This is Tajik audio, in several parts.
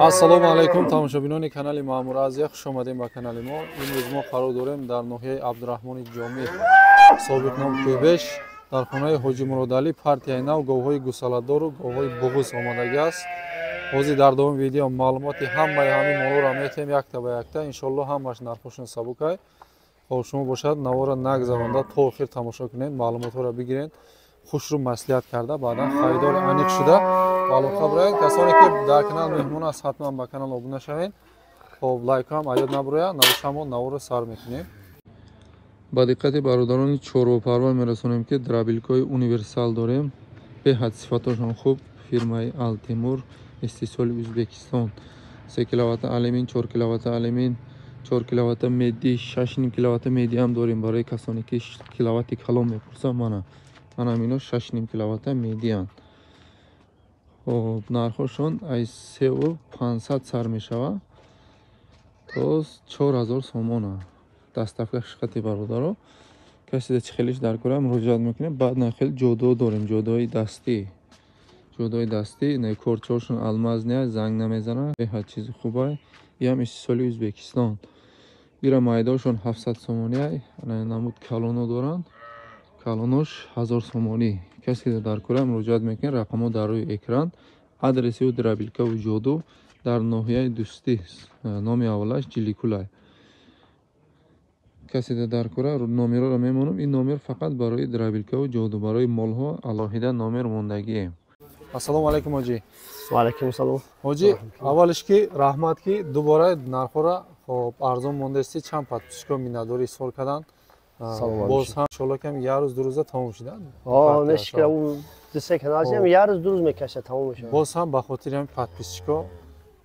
Ассалому алайкум тамошобинони канали Маъмур Азия, хуш омадем ба канали мо. Имрӯз мо қарор дорем дар ноҳияи Абдураҳмони Ҷомӣ, собиқ ном Кӯйбеш, дар хонаи Ҳоҷи Муродалӣ партияи нав говҳои гусаладору говҳои буғуз омадагӣ аст. Ҳозир дар давоми видео маълумоти ҳамаи ҳамин молҳоро метиҳем якта ба якта. Иншоаллоҳ ҳамаш нархошон сабукай. Хоб шумо бошад навора нагзаронда то охир тамошо кунед, маълумотҳоро бигиред, хушрӯ маслиҳат карда баъдан харидори аниқ шуда ба алоқа бироед. Касоне ки дар канал меҳмон аст, ҳатман ба канал обуна шавед. Хоб лайкҳоам аёд набурояд. Навошамо наворо сар мекунем. Ба диққати бародарони чорвопарвар мерасонем, ки дробилкаҳои универсал дорем. Беҳад сифатошон хуб, фирмаи Алтимур, истеҳсоли Ӯзбекистон. 3 киловатта алюмин, 4 киловатта алюмин, 4 киловатта меди, 6,5 киловатта меди ҳам дорем барои касоне ки киловатти калон мепурсанд. Мана ана мино 6,5 киловатта медианд. Хоб нархошон аз 3500 сар мешавад то 4000 сомона. Доставка шиқати бародаро. Касе чӣ хелиш дар кора муроҷиат мекунем. Баъд на хел ҷодо дорем, ҷодои дастӣ. Ҷодои дастӣ, на корчошон алмаз не, занг намезанад, беҳад чизи хубай. Иам истеҳсоли Ӯзбекистон. Ира майдошон 700 сомонӣ, ана намуд калоно доранд. Калонош 1000 сомонӣ. Касе ки дар кора муроҷиат мекунад, рақамҳо дар рӯи экран. Адреси ӯ дробилкаву ҷоду дар ноҳияи Дӯстӣ, номи аввалаш Ҷиликулай. Касе дар кора номерро мемонам. Ин номер фақат барои дробилкаву ҷоду, барои молҳо алоҳида номер мондагием. Ассалому алайкум ҳоҷӣ. Ва алайкум ассалом. Ҳоҷӣ, аввалиш ки раҳмат ки дубора нархҳоро хоб арзон мондастӣ, чанд подписчико миннатдорӣ изҳор карданд. Боз ҳам иншоаллоҳ ки як рӯз ду рӯза тамом шуда. Нешикра ду се канал як рӯз ду рӯз мекашад тамом мешавад. Боз ҳам ба хотири ҳамин подписчико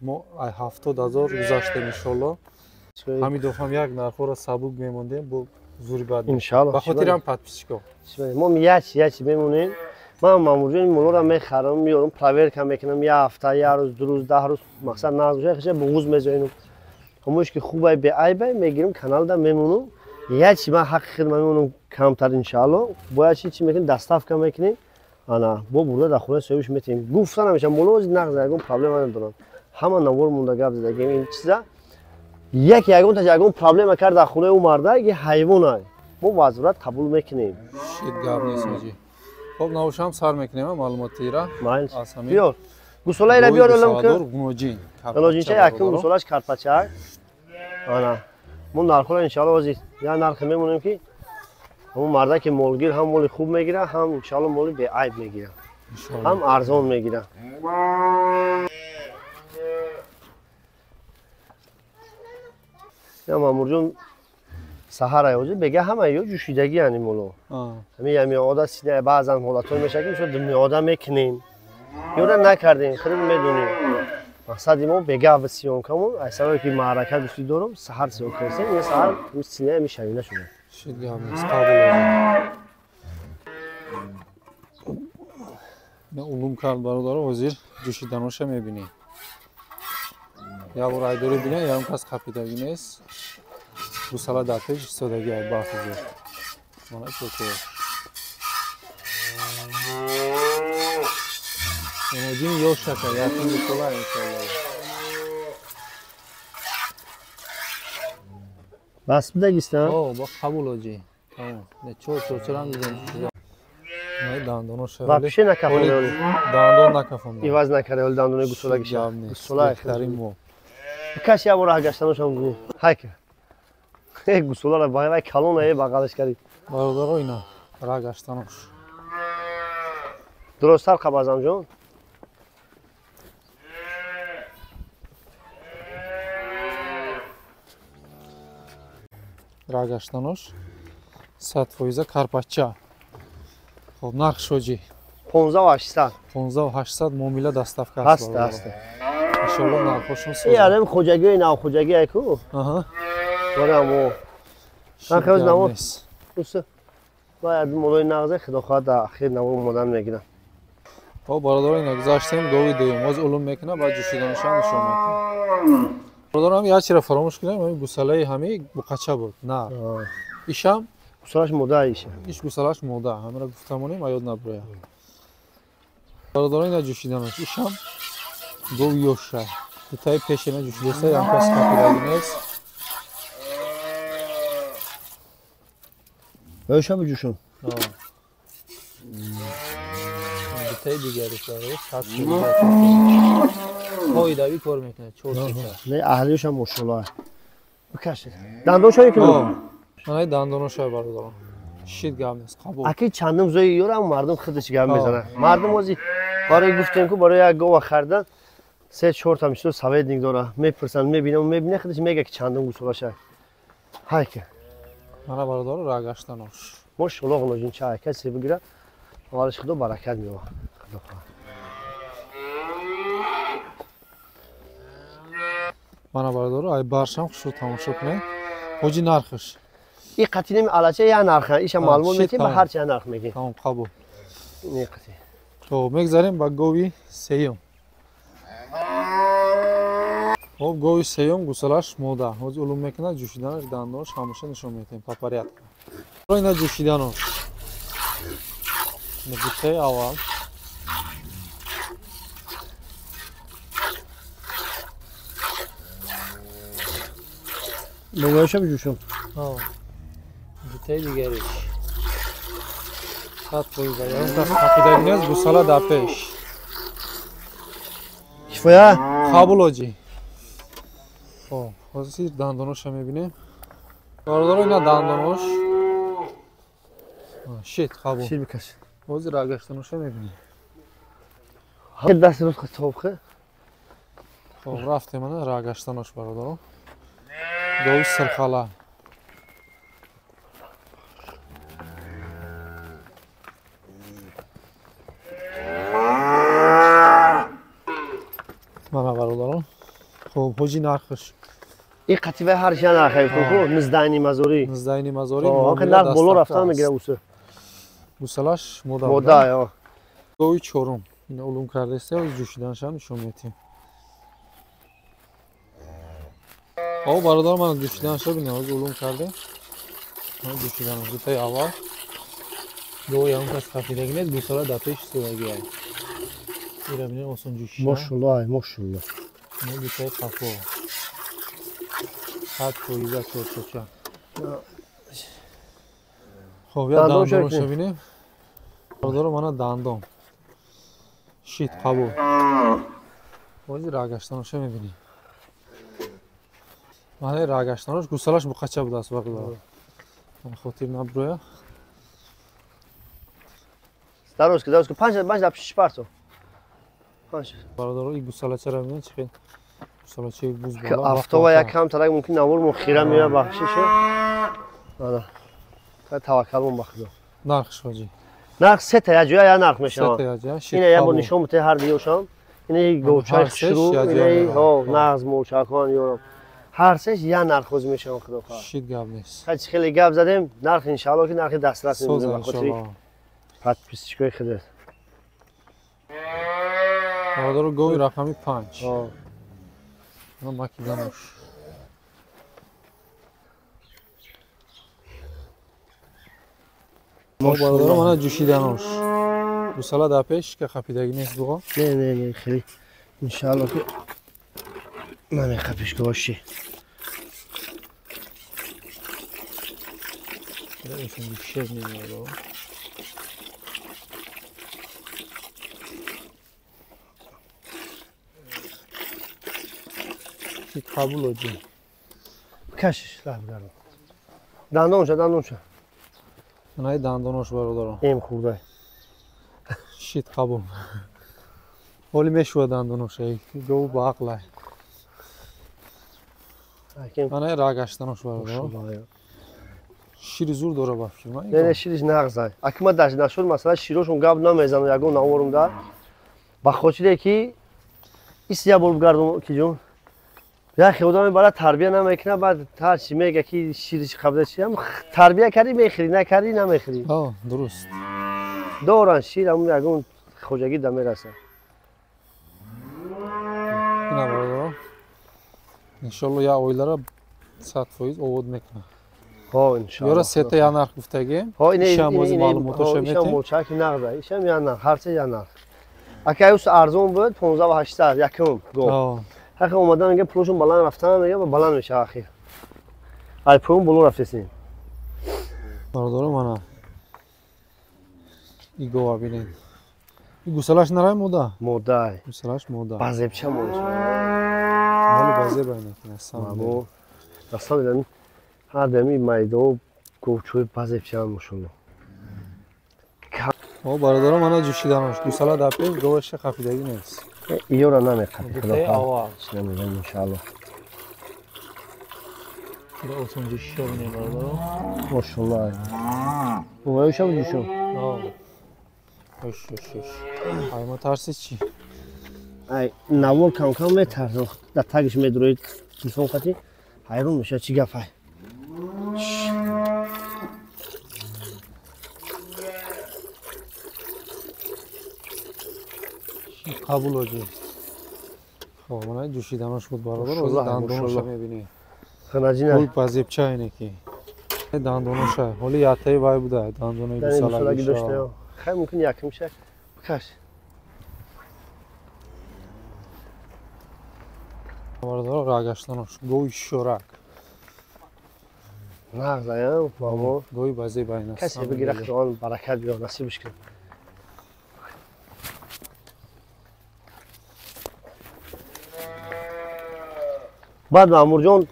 мо 70,000 гузаштем иншоаллоҳ. Ҳамин дафъа як нархҳоро сабук мемондем, бо зури бад. Иншоаллоҳ. Ба хотири ҳам подписчико. Мо ячи мемонем. Ман мамурҷони молҳоро мехарам, меорам, проверка мекунам, як ҳафта, як рӯз, ду рӯз, 10 рӯз, мақсад нағз бошад, буғуз мезоинам. Ҳамош ки хубай беайбай мегирам, каналда мемонам. Ячи ман ҳаққи хидма мемонам камтар иншаалло. Бояд чи мекунем, доставка мекунем. Ана бо бурда дар хонаи соҳибаш метиҳем. Гуфта намешавад, молҳо нағз, ягон проблема надоранд. Ҳама навор монда гап задагем ин чиза. Як ягон ягон проблема кард дар хонаи ӯ марда, ки ҳайвонай. Мо возврат қабул мекунем. Шит гап нест ҳоҷӣ. Хоб навошам сар мекунем маълумотира. Аз ҳамин. Биёр. Гусолаира биёр олам ки. Гуноҷин. Гуноҷинча якум гусолаш карпачак. Ана. Мо нархҳоро иншоалло ҳозир як нархе мемонем ки ҳамон марда ки молгир ҳам моли хуб мегирад, ҳам иншоалло моли беайб мегирад, ҳам арзон мегирад. Я Мамурҷон саҳара ҳозир бега ҳама ё ҷӯшидагӣ ани моло. Ҳамин ямиода сина баъзан ҳолатҳое мешавад ки мисол думиода мекунем. Ёра накардем, худат медонем. Мақсади мо бега ва съёмкамон, аз сабабе ки маърака дӯстӣ дорам, саҳар съёмка кардем, ин саҳар сина ами шавина шуда. Шид гап нест, қабул. На улум кард бародаро, ҳозир ҷӯшиданоша мебинӣ. Як бор айдорӣ бинед, ягон кас қапидагӣ нест. Гусала дар пеш истодагӣ ай баҳзур. Мана чоко. Оноҷин ёшака, якин гусала иншоалло. Бас будагиста? О, ба қабул оҷи. Тамом. Не чор чорчарам дидем. Не дандоноша. Вообще накафонда. Дандон накафонда. Иваз накарда, вале дандонои гусолагиша. Гусола беҳтарин мо. Каш як бор гаштаношам гу. Хайка. Э гусолара вай вай калона э бағалаш карди. Бародаро ина ра гаштанош. Дурусттар қабазамҷон. Ра гаштанош 100% карпача. Хоб нарх шоҷи 15800. 15800 муомила доставка аст. Ҳаст, ҳаст. Иншоалло нархошон созад. Э арем хоҷагии нав хоҷагӣ айку. Аҳа. Барамо. Нархоз наво. Уса. Бояд молои нағзе худо хоҳад дар ахир наво омодан мегирам. Хоб бародаро ина гузаштем гови дуюм. Боз улум мекунам, баъд ҷӯшиданашам нишон медиҳам. Бародарам як чиро фаромӯш кардам, ҳамин гусалаи ҳами буқача буд. На. Ишам гусалаш мода иша. Иш гусалаш мода. Ҳаминро гуфтамонем, аёд набурая. Бародаро ина ҷӯшиданаш. Ишам гов ёша. Дутаи пешина ҷӯшидаста, ям кас қапидаги нест. Ёша биҷӯшон. Дутаи дигариш барои сад поидави кор мекунад, чор чека. Не, аҳлиашам мошаллоҳ. Бикашед. Дандоншо ки? Манай дандоношо бародарон. Шид гап нест, қабул. Аки чандум зои ёрам мардум худаш гап мезанад. Мардум ози барои гуфтем ку барои як гова харидан се-чор та мисол советник дора. Мепурсанд, мебинам, мебина худаш мега ки чандум гусолаша. Ҳайка. Мана бародаро ра гаштанош. Мошаллоҳ лоҷин ча касе бигира. Аввалаш худо баракат меёбад. Худо хоҳад. Мана бародаро ай баршам хушрӯ тамошо кунед. Ҳоҷи нархаш. И қатинем алача я нарха, иша маълумот метем, ба ҳар чи нарх мегем. Тамом, қабул. Не қати. Хоб, мегзарем ба гови сеюм. Хоб, гови сеюм гусалаш мода. Ҳозир улум мекунад, ҷӯшиданаш, дандонаш ҳамаша нишон медиҳем по порядку. Ина ҷӯшиданош. Гутаи аввал. Бобояша биҷӯшам. Гутаи дигариш. 100%. Ягон кас қапидаги нест, гусала дар пеш. Кифоя? Қабул оҷи. Хоб, ҳозир дандоноша мебинем. Бародаро ина дандонош. Шит, қабул. Шит бикаш. Ҳозир рагаштаноша мебинем. Даст рӯз хоб. Хоб, рафтем ана рагаштанош бародаро. Гови сирхала. Мана бародарон. Хоб, ҳоҷи нархаш. И қатибаи ҳар чи нархе ку низдаини мазорӣ. Низдаини мазорӣ. Нарх боло рафтан мегирад уса. Гусалаш мода. Мода, ё. Гови чорум. Ина улум кардаиста, ҳоз ҷӯшиданашам нишон медиҳем. О, бародар, мана ҷӯшиданашо бинед, ҳоз улум кардем. Ҷӯшиданаш дутаи аввал. Гови ягон кас қапидаги нест, гусала дар пеш истодаги ай. Ира бинед, осон ҷӯшида. Мошаллоҳ, ай, мошаллоҳ. Дутаи қафо. 100% чорчоча. Хоб, я дандонашо бинем. Бародаро, мана дандон. Шит, қабул. Ҳозир рагаштаноша мебинем. Мана рагаштанош гусалаш буқача будааст бародар. Хотир наброя. Дароз ки, дароз ки, панҷ панҷ дар пишиш парту. Панҷ. Бародаро, ин гусалачаро бибинед, чӣ хел гусалачаи буз бола. Афтова як кам тарак мумкин навор мо хира меояд, бахшиш. Ана. Та таваккал ба Худо. Нархш ҳоҷӣ. Нарх се та як ҷоя як нарх мешавад. Се та як ҷоя. Ина як бор нишон бите ҳар диёшам. Ина говчаи хушрӯ, ина ҳо нағз молчакон ёрам. Ҳар сеш як нарх ҳозир мешавад, Худо хоҳад. Шид гап нест. Хай хеле гап задем, нарх иншаалло ки нархи дастрас мебудем ба хотири подписчикои худат. Бародаро, гови рақами 5. Ана макиданош. Бародаро, мана ҷӯшиданош. Гусала дар пеш ка хапидагӣ нест буғо? Не, не, не, хеле иншаалло ки намехапиш гоши. Қабул оҷи. Кашиш лаб гардон. Дандонша, дандонша. Мана дандонош бародаро. Эм хурдай. Шит қабул. Ҳоли мешува дандоноша, гов ба ақлай. Мана рагаштанош бародаро. Шири зур дора ба фикр. Не, не, шириш нағзай. Аки ма даш нашуд, масалан широшон гап намезанам ягон наворум да. Ба хотире ки ис я бор бигардум ки ҷон. Яхе одам бара тарбия намекунад, баъд ҳарчи мега ки шириш қабла чи ҳам тарбия кардӣ мехӯрӣ, накардӣ намехӯрӣ. О, дуруст. Доран шир ҳамун ягон хоҷагӣ да мерасад. Ина бародаро. Иншолло як оиларо 100% овод мекунад. Ҳо, иншолло. Ёра сета як нарх гуфтагӣ. Ҳо, ина ишам бози маълумотоша ишам метем. молчаки нағза, ишам як нарх, ҳар се як нарх. Ака ус арзон буд 15 800 якум гов. Ҳақи омадан мега пулошон баланд рафтан мега баланд мешава ахир. Ай пулон боло рафтесин. Бародаро, мана и гова бинед. И гусалаш нарай мода? Модай. Гусалаш мода. Базебча мода. Моли базеба инакина сам. Мамо. Аслан дами ҳар дами майдо говчои базебча мошолло. О, бародаро, мана ҷӯшиданош. Гусала дар пеш, говаша хапидагӣ нест. Иёра намехапи, Худо Бутаи хоҳад. аввал. Намедонам иншаалло. Ира осон ҷӯшиша бинед бародаро. Мошолло. Уваёша ҷӯшо. О. Ош, ош, ош. Ай, ма тарси чӣ? Ай, навор кам кам метарсам. Дар тагиш медуроид телефон қати ҳайрон мешавад чӣ гап ай. Қабул оҷи. Хоб, мана ҷӯшиданош буд бародар, Мошолло, ози дандоноша мошолло. мебинед. Ханаҷина. Ҳол базебча ине ки. Дандоноша, ҳоли ятаи вай буда, дандонои гусалагӣ гусалагиша. дошта. Хай мумкин якумша. Бикаш. Бародаро, рагаштанош, гови шорак. Нағз ая, мамо. Гови базеба ина. Касе бигира, Худованд баракат биёр, насибиш кунад. Баъд Маъмурҷон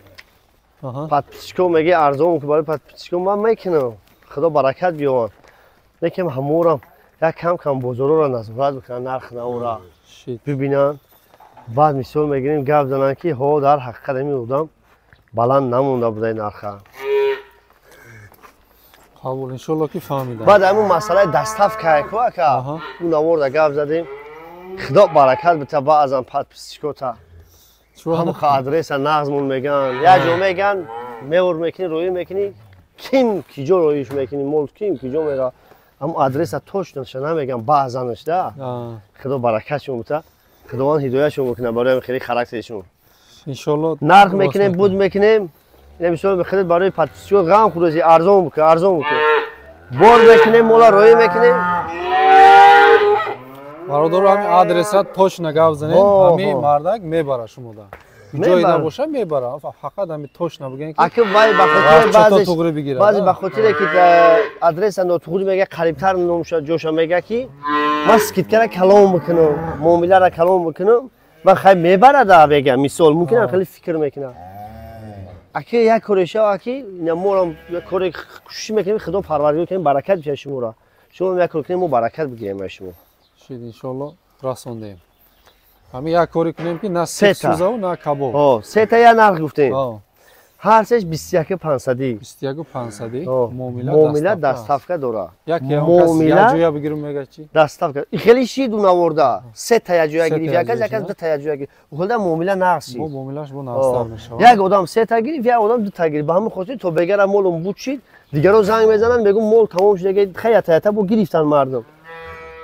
подписчико меги арзон ки барои подписчико ман мекунам. Худо баракат биёвад. Лекин ҳаморам як кам кам бозорора назорат бикунанд, нарх навора Шит. бибинанд. Баъд мисол мегирем гап зананд ки ҳо дар ҳақиқат ҳамин одам баланд намонда буда ин нарха. Қабул, иншолло ки фаҳмидам. Баъд ҳамун масъалаи доставка ку ака. Ӯ наворда гап задем. Худо баракат бита баъзан подписчикота. Ҳамаха адреса нағзмон меган. Як ҷо меган, мевор мекунӣ, роӣ мекунӣ, ким киҷо роиш мекунӣ, мол ким киҷо мера. Ҳамун адреса точноша намеган баъзанаш да. Худо баракатшон бита. Худованд ҳидоятшон бикунад барои ҳамин хеле характершон. Иншолло Нарх мекунем, буд мекунем. Ина мисол худат барои подписчико ғам хӯрдӣ, арзон бикун, арзон бикун. Бор мекунем, мола роӣ мекунем. Бародаро, ҳамин адреса точно гап занед, ҳамин мардак мебара шумода. Ҷое набоша мебара, фақат ҳамин точно бигӯен ки Аки вай ба хотири чото баъзеш туғри бигирад. Баъзе ба хотире ки адреса нотуғри мега, қарибтар номша ҷоша мега ки ман скидкара калон бикунам, муомилара калон бикунам, ва хай мебарада мега, мисол мумкин хеле фикр мекунад. Аки як коре шава, аки мо як коре кӯшиш мекунем, худо парвардигор кунем, баракат бишад шуморо. Шумо як кор кунем, мо баракат бигирем аз шумо. Шид, иншоалло расондем. Ҳамин як коре кунем ки на сех сӯзаву на кабоб. Ҳо, сета як нарх гуфтем. Ҳар сеш 21 500. 21 500. Муомила доставка дора. Муомила бигирум мега чи? Доставка. Хеле шиду наворда. Сета як ҷоя гирифт, як кас, як кас дута як ҷоя гирифт. Хулда муомила нағз шид. Муомилаш бо нағзтар мешавад. Як одам сета гирифт, як одам дута гирифт. Ба ҳамин хотир то бегара молум буд шид, дигаро занг мезананд, мегӯм мол тамом шуда, хай ята бо гирифтан мардум.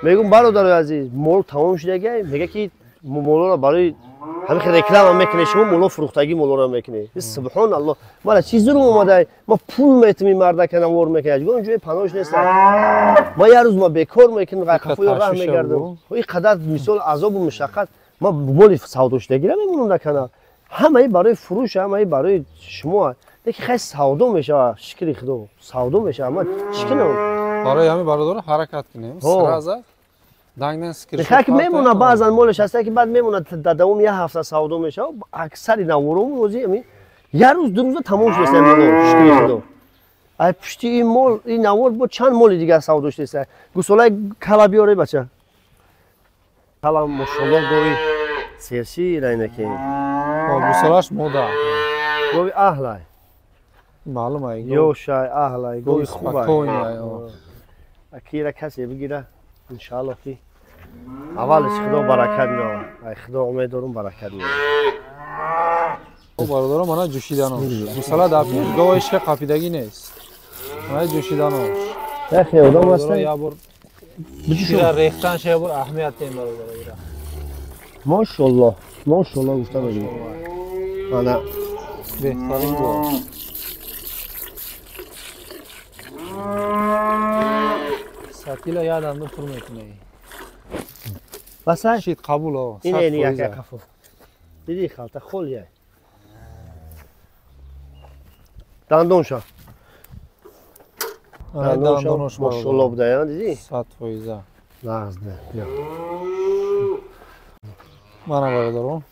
Мегӯм бародарои азиз, мол тамом шуда, мега ки молоро барои ҳамин реклама мекунед шумо, моло фурӯхтагӣ молоро мекунед. Субҳоналлоҳ, мара чӣ зулм омадай? Ма пул метум ин мардака навор мекунад, ягон ҷои паноҳш нест. Ма як рӯз ма бекор мекунем, қафои раҳ мегардам. Ин қадар мисол азобу мушаққат, ма моли савдошудагира мемонам дар канал. Ҳамаи барои фурӯш, ҳамаи барои шумо. Лекин хай савдо мешавад, шукри худо, савдо мешавад. Ма чӣ кунам? Барои ҳамин бародаро ҳаракат кунем. Сразу хак мемона, баъзан молеш ҳаста ки баъд мемона, дар давоми як ҳафта савдо мешавад. Аксари наворомон ози ами як рӯз ду рӯза тамом шудааст моло, шукри худо. Ай пушти ин мол, ин навор бо чанд моли дигар савдо шудааст. Гусолаи кала биёре, бача. Кала мошалло гови серши райнаки. Гусолаш мода. Гови аҳлай. Маълум ай. Ёшай, аҳлай, гови хубай. Акира касе бигира, иншаалло ки аввалаш худо баракат меорад. Ай худо умед дорум баракат меорад. Бародаро, мана ҷӯшиданош. Гусала дар пеш гова ҳеч қапидагӣ нест. Мана ҷӯшиданош. Яхе одам ҳастан. Я бор шира рехтан ша, бор аҳамият дем бародаро ира. Мошалло, мошалло гуфта мегӯям. Ана беҳтарин гов. Сатила ядам пур мекунӣ. Басай? Шид қабул о. Ин ин як қафо. Диди халта холия. Дандонша. Дандонош мошалло буда, диди? 100%. Нағз да. Бия. Мана бародарон.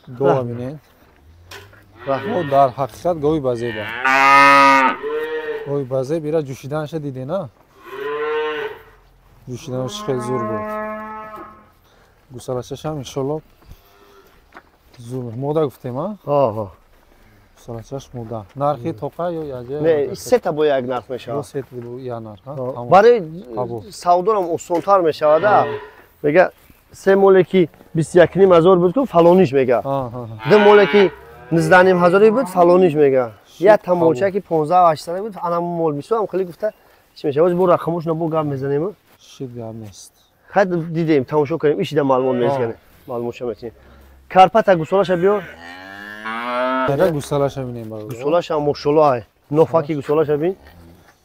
Гова бинед. Мо дар ҳақиқат гови базеба. Гови базеб ира ҷӯшиданаша диде, на? Ҷӯшиданаш хеле зур буд. Гусалачашам иншолло зур. Мода гуфтем, а? Ҳо. Гусалачаш мода. Нархи тоқа ё яҷа? Не, сета бо як нарх мешавад. Сета бо як нарх, ҳа? Барои савдорам осонтар мешавад, а? Мега се моле ки 21 500 буд ку фалониш мега. Ду моле ки 19 500 буд фалониш мега. Як тамолча ки 15 800 буд, ана мол бисёр хеле гуфта чӣ мешавад? Бо рақамош набо гап мезанем. Шид гап нест. Хай дидем, тамошо кардем, ишида маълумот мезанем. Маълумотша метинем. Карпата гусолаша биёр. Ера гусолаша бинем бародар. Гусолаша мошалло ай. Нофаки гусолаша бин.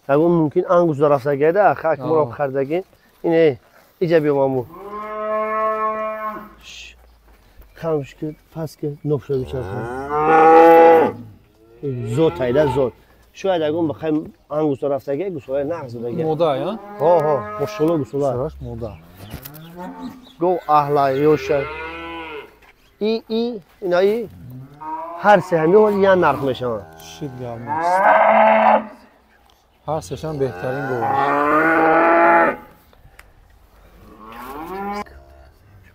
Ягон мумкин ангус дарафтагида, хак моро хардаги. Ине иҷа биё маму. Хамш ки пас ки нофша бичарха. Зот айда зот. Шояд ягон бахай ангус дарафтаги, гусолаи нағз додаги. Мода, я? Ҳо, ҳо, мошалло гусола. Гусолаш мода. Гов аҳла ёша. И и инаи ҳар се ҳамин ҳол як нарх мешаванд. Шид гап нест. Ҳар сешам беҳтарин гов.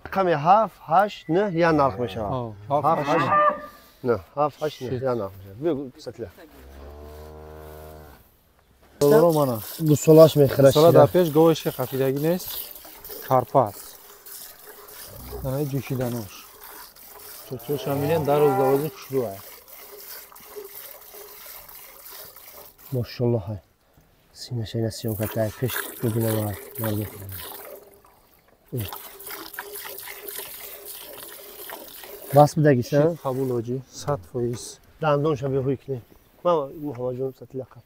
Рақами 7, 8, 9 як нарх мешавад. 7, 8, 9, 7, 8, 9 як нарх мешавад. Биё сатила. Бародаро мана. Гусолаш мехӯрад. Гусола дар пеш говеш ки қапидагӣ нест. Карпат. Ана ҷӯшиданош. Чочошам бинед, дар рӯз давози хушрӯ ай. Мошалло ҳай. Синаша ина съёмка кай пеш бибинам мардум. Бас бидагиса? Қабул ҳоҷӣ, 100%. Дандонша биё ҳуй кунем. Мама Муҳаммадҷон сатила қаб.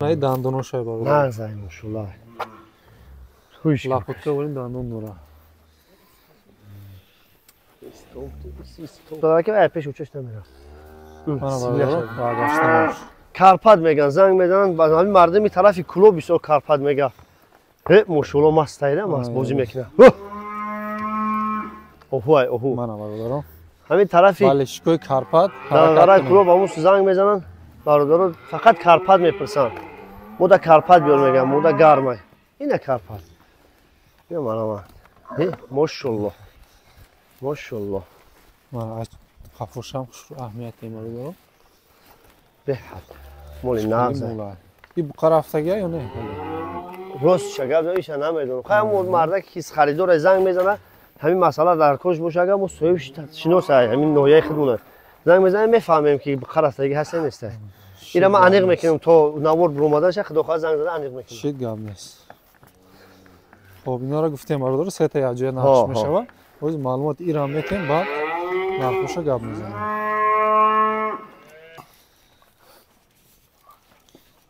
Най дандоноша бародар. Нағз ай мошалло. Ҳуйш. Лапотка борин дандон дора. Дораки ай пеш учаш намерафт. Мана бародар, баргаштанаш. Карпат меган, занг мезананд, ҳамин мардуми тарафи Кулоб бисёр карпат мега. Э, мошалло мастайда, маст бозӣ мекунад. Оҳу ай, оҳу. Мана бародаро. Ҳамин тарафи Балешикои Карпат ҳаракат кунед. Ба мо занг мезананд бародаро, фақат Карпат мепурсанд. Мо да Карпат биёр мегам, мо да гармай. Ина Карпат. Ина марама. Мошаллоҳ. Мошаллоҳ. Ман қафошам хуш аҳамият бародаро. Беҳад. Моли нағз. И буқа рафтагия ё не? Рост шагав иша намедонам. Хай ҳамон марда ки харидор занг мезана, ҳамин масъала дар кош боша, агар мо соҳиб шинос ҳамин ноҳияи худмона занг мезанем, мефаҳмем ки буқа рафтагӣ ҳаст ё нест. Ира ман аниқ мекунам то навор буромаданша, худо хоҳад занг зада аниқ мекунам. Шид гап нест. Хоб, инора гуфтем бародаро, сета якҷоя нархш мешавад. Боз маълумот ирам метем, баъд нархоша гап мезанем.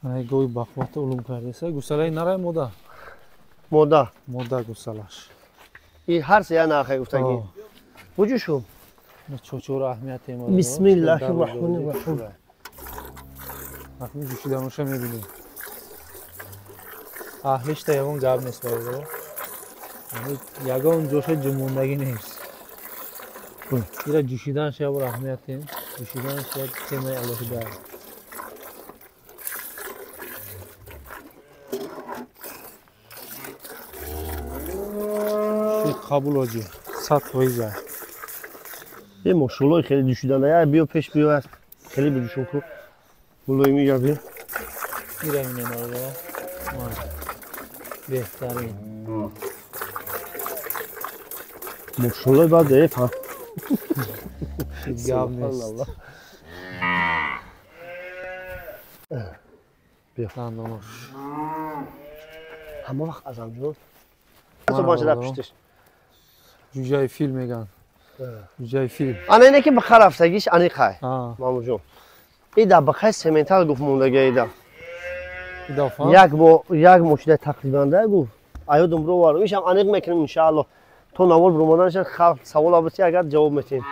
Ай гови бақвата улум кардеса. Гусалаи нарай мода? Мода. Мода гусалаш. И ҳар се я нархе гуфтагӣ. Буҷу шу? Чочора аҳамият тема. Бисмиллаҳи рраҳмани рраҳим. Акни ҷӯшиданоша мебинем. Аҳлишта ягон гап нест бародаро. Ягон ҷоша ҷумондагӣ нест. Ира ҷӯшиданаш ябор аҳамият тем. Ҷӯшиданаш як темаи алоҳида. Қабул оҷи 100%. Е мошаллоҳ хеле ҷӯшиданда. Я биё пеш биё, хеле биҷӯшон ку. Мулоими я биё. Ира минем бародаро. Беҳтарин. Мошаллоҳ баъд ефа. Гап нест. Биё. Дандонош. Ҳама вақт Азамҷон. Собанча пуштиш. Ҷуҷаи фил меган. Ҷуҷаи фил. Ана ине ки бақа рафтагиш аниқай. Мамурҷон. И да бақай сементал гуфт мондага ида. Як бо як мошина тақрибан да гуфт. Аёдум бироварам. Ишам аниқ мекунем иншааллоҳ. То навор биромаданша халқ савол абути агар ҷавоб метем.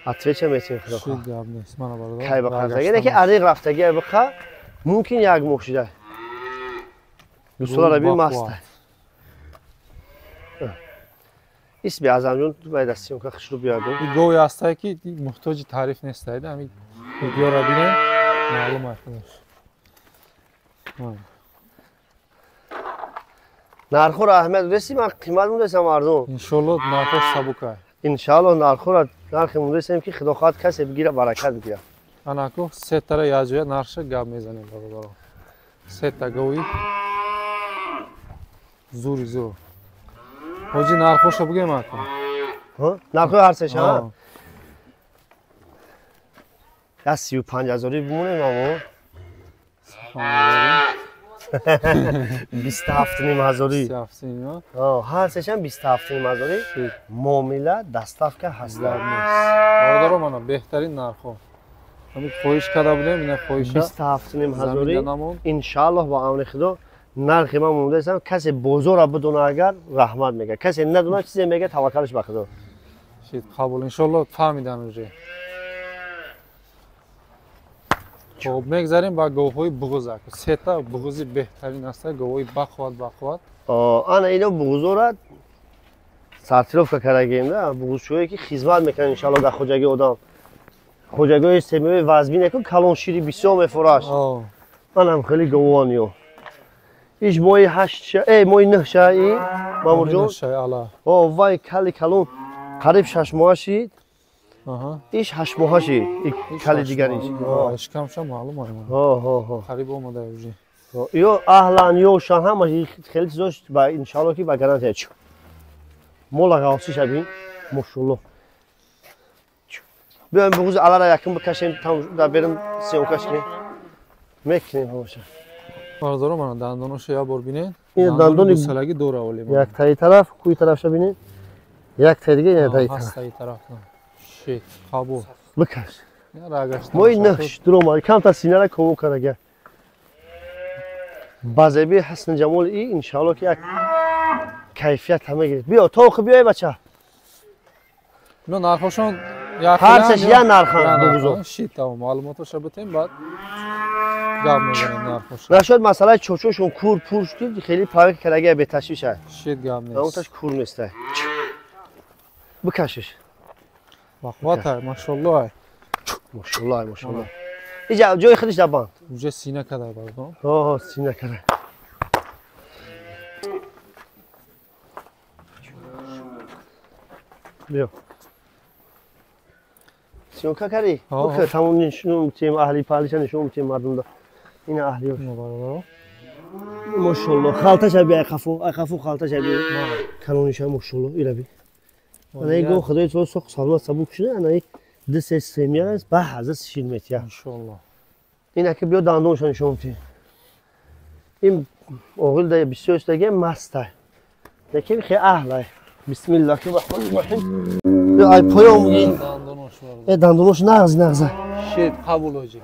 Отвеча метем худо. Шид гап нест. Мана бародар. Кай бақа рафтаги. Ине ки аниқ рафтаги бақа мумкин як мошина. Гусола раби маста. Исми Азамҷон бояд аз съёмка хушрӯ биёяд. И гови ҳастае ки муҳтоҷи таъриф нестаед. Ҳамин видеоро бинед, маълум аст худаш. Нархҳоро аҳамият додеси, ман қимат мондесам мардум. Иншоаллоҳ нархҳо сабук аст. Иншоаллоҳ нархҳоро нархе мондесем ки худо хоҳад касе бигира, баракат бигира. Анаку сетара якҷоя нархша гап мезанем бародаро. Сета гови зури зур. Ҳоҷи нархҳоша бигем ака. Нархҳои ҳар сеша? Я 35 ҳазорӣ бимонем амо. 27,5 ҳазорӣ. 27,5. Ҳар сешам 27,5 ҳазорӣ. Муомила, доставка ҳаст. Бародаро мана беҳтарин нархҳо. Ҳамин хоҳиш карда будем, ина хоҳиша. 27,5 ҳазорӣ. Иншааллоҳ бо амри Худо нархи ман мондаистам. Касе бозорро бидона агар раҳмат мегӯяд, касе надона чизе мегӯяд, таваккалаш ба Худо. Шид қабул, иншоаллоҳ фаҳмидан уже. Хоб, мегзарем ба говҳои буғуз. Сета буғузи беҳтарин аст, говҳои бақувват бақувват. Ана ино буғузора сортировка кардагием да, буғузчиҳое ки хизмат мекунанд иншоаллоҳ дар хоҷагии одам. Хоҷагиҳои семиёи вазмин якун калон шири бисёр мефураш. Анам хеле говон ё. Иш моҳи 8 моҳи 9 шаи Мамурҷон. О вай кали калон қариб 6 моҳа шид. Иш 8 моҳа шид. Кали дигариш. Шикамша маълум ай. Қариб омада уже. Ё аҳлан ё шан ҳама хеле чизош ба иншааллоҳ ки ба гарантия чу. Мола ғавсӣ шабин. Мошаллоҳ. Биёем буғузи алара якум бикашем, там берем съёмкаш кунем. Мекунем ҳамаша. Бародаро мана дандоноша як бор бинед. Ин дандони гусалагӣ дора оле. Як таи тараф, куи тарафша бинед. Як таи дига ин таи тараф. Таи тараф. Шит, қабул. Бикаш. Мои наш дуромад, камтар синара ково карага. Ба зеби ҳасни ҷамоли и иншааллоҳ ки як кайфият ҳама гирифт. Биё, то охир биёй бача. Ино нархошон ҳар сеш я нархан буғузо. Шит, тамом, маълумотоша битем, баъд гап мезанем нархоша. Нашуд масъалаи чочошон кур пур шуд, хеле проверка карага беташвиша. Шит гап нест. Науташ кур нестай. Бикашиш. Бақвата, машаллоҳ. Машаллоҳ, машаллоҳ. Иҷа ҷои худиш дар банд. Уже сина када бародарон. Ҳо, сина када. Биё. Съёмка кардӣ? Окей, тамом нишон метиҳем аҳли паҳлиша нишон метиҳем мардумда. Ина аҳлиёш. Мошаллоҳ, халташа би айқафо, айқафо халташа би. Калониша мошаллоҳ, ира би. Ана ин гов худои таоло соқ саломат сабук шуда, ана ин ду се семья аст, ба ҳазар шир метиҳад. Иншоаллоҳ. Ина ки биё дандонша нишон метиҳем. Ин оғил да бисёр истаги мастай. Лекин хе аҳлай. Бисмиллаҳи раҳмони раҳим. Ай поём э дандонош нағз нағза. Шед қабул оҷи.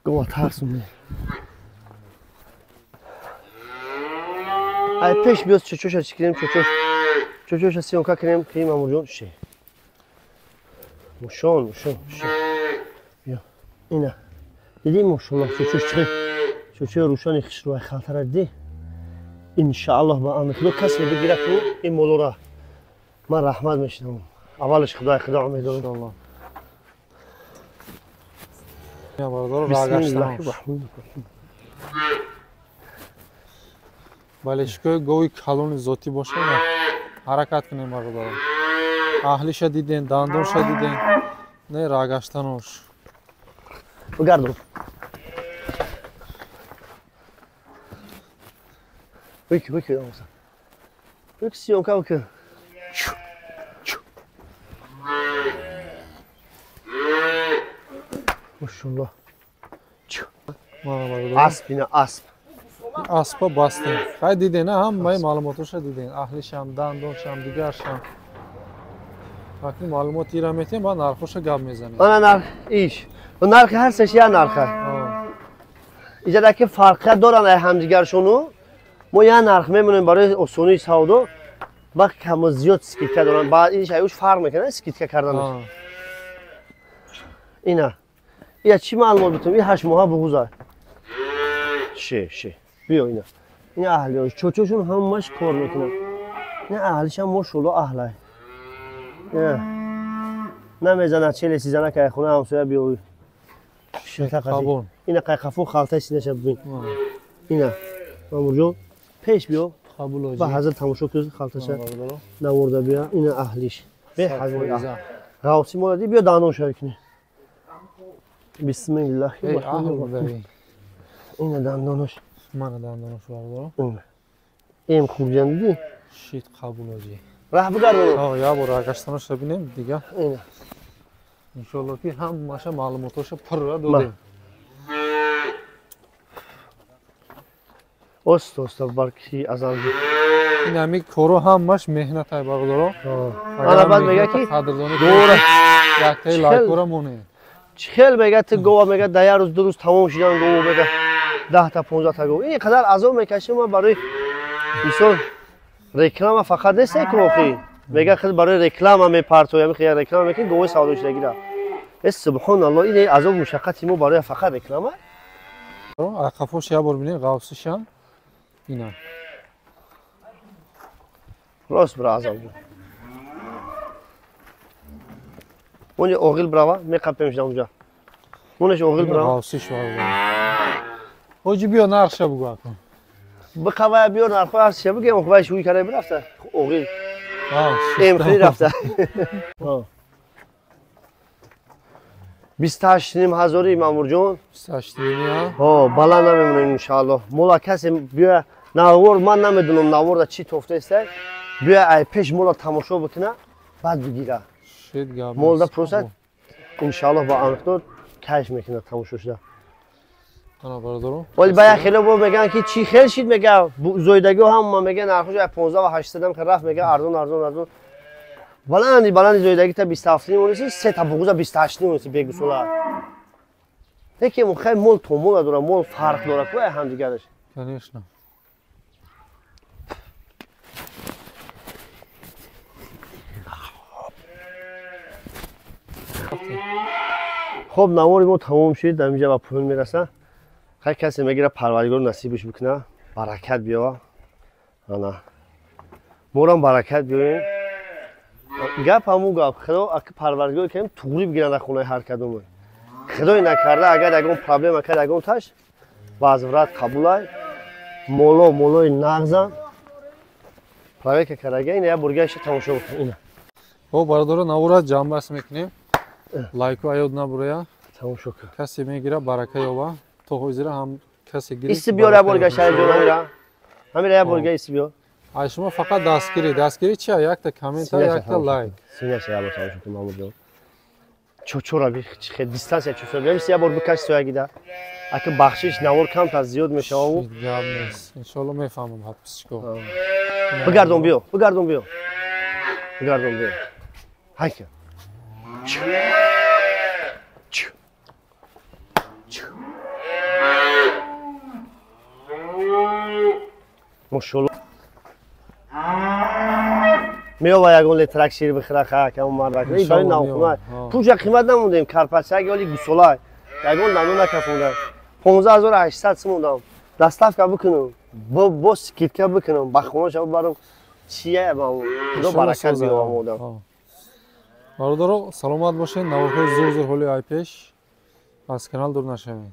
Гова тарсум. Ай пеш биёз чочоша чӣ кунем чочош. Чочоша съёмка кунем ки мамурҷон ше. Мушон, мушон, мушон. Биё. Ина. Дидӣ мошаллоҳ чочош чӣ? Чочои рӯшани хушрӯ ай халтара дидӣ? Иншааллоҳ ба амри Худо касе бигирад ку ин молора ман раҳмат мешинам. Аввалаш Худои Худо умед дорам. Бале, шикои гови калони зотӣ бошад, ҳаракат кунем бародарон. Аҳлиша диден, дандонша диден, не рагаштанош. Бигардон. Бики, бики, амса. Бики съёмка бикун. Мошаллоҳ. Асп ина асп. Аспа бастем. Хай диден, ҳамаи маълумотоша диден. Аҳлишам, дандоншам, дигаршам. Акнун маълумоти ира метиҳем, баъд нархоша гап мезанем. Ана нарх иш. Нархи ҳар сеш як нарха. Иҷада ки фарқият доранд ай ҳамдигаршону мо як нарх мемонем барои осонии савдо, вақт камо зиёд скидка доранд. Баъд ин шайуш фарқ мекунад скидка карданаш. Ина. Ия чӣ маълумот битум? Ин 8 моҳа буғуза. Ше, ше. Биё ина. Ин аҳлиёш, чочошон ҳамаш кор мекунад. Ин аҳлишам мошаллоҳ аҳлай. Намезанад челеси занак ай хона ҳамсоя биё. Ина қайқафо халтаи синаша бибин. Ина. Мамурҷон, пеш биё. Ба ҳазр тамошо кун халташа. Наворда биё. Ина аҳлиш. Беҳазр. Ғавси молади биё дандонша кунӣ. Бисмиллаҳи раҳмони раҳим. Ина дандонош. Мана дандонош бародарон. Эм хурҷан дидӣ? Шит қабул оҷи. Раҳ бигардон. Ҳо, як бор рагаштаноша бинем дига. Ина. Иншоаллоҳ ки ҳамаша маълумотоша пурра додем. Оста оста барки азан. Ин ҳами коро ҳамаш меҳнатай бародарон. Ана баъд мега ки дора яктаи лайкора монед. Чӣ хел мега ту гова мега да як рӯз ду рӯз тамом шидан гова мега 10 та 15 та гов. Ин қадар азоб мекашем ма барои мисол реклама фақат нест ку охи. Мега худ барои реклама мепартоям, хел реклама мекунӣ говои савдошудагира. Э субҳоналлоҳ, ин азоб мушаққати мо барои фақат реклама. Қафош як бор бинед, ғавсишам. Ина. Рост бира азоб. Мони оғил брава, меқапем шуда онҷа. Монеш оғил брава. Ғавсиш бародар. Ҳоҷи биё нархша бугӯ акун. Биқавая биё нархҳои ҳарсиша бигем, охвай шӯй карда бирафта. Оғил. Эм хеле рафта. 28,5 ҳазори Мамурҷон. 28,5 ҳо, баланд намемонем иншааллоҳ. Мола касе биё навор, ман намедонам наворда чӣ тофтаеста. Биё ай пеш мола тамошо бикуна, баъд бигира. Молда просто иншааллоҳ ба амриқдор кайф мекунад тамошо шуда. Ана бародарон. Вале ба як хеле бо мегӯянд ки чӣ хел шид мега зоидагиҳо ҳама мегӯянд нархош 15 ва 800 ам рафт мега арзон арзон арзон. Баланди баланди зоидагӣ та 27 монеси, се та буғуза 28 монеси бегусола. Лекин мухай мол то мола дора, мол фарқ дора ку ҳамдигараш. Конечно. Хоб навори мо тамом шуд, дар инҷа ба поён мерасад. Хай касе мегира Парвардигор насибаш бикуна, баракат биёва. Ана. Морам баракат биёем. Гап ҳамун гап. Худо аки парвардигор кардем туғри бигиранд хонаи ҳар кадоме. Худои накарда агар ягон проблема кард ягон таш возврат қабулай. Моло молои нағзан. Проверка карага ина я бургаша тамошо бикун ина. Хоб бародаро навора ҷамъбаст мекунем. Лайку аёд набурая. Тамошо кун. Касе мегира барака ёба. То ҳозира ҳам касе гирифт. Иси биёр я бургаша ҷон ҳамира. Ҳамира я бурга иси биёр. Ай шумо фақат дастгирӣ. Дастгирӣ чия? Якта комментар, якта лайк. Синаша я бор тамошо кун Мамуд ҷон. Чочора би хе дистанция чочора. Биём я бор бикаш соягида. Аки бахшиш навор камтар зиёд мешавад. Гап нест. Иншоалло мефаҳмам ҳапсчико. Бигардон биё, бигардон биё. Бигардон биё. Ҳайка. Мошолло. Меова ягон литрак шир бихӯра ха кам мардак. Ин барои навхона. Пулша қимат намондем, карпачак ёли гусола. Ягон дандон накафонда. 15800 сум мондам. Доставка бикунам. Бо скидка бикунам, ба хонаша бибарам. Чия ба худо баракат биёвам одам. Бародаро, саломат бошед. Наворҳои зур зур ҳоли айпеш аз канал дур нашавед.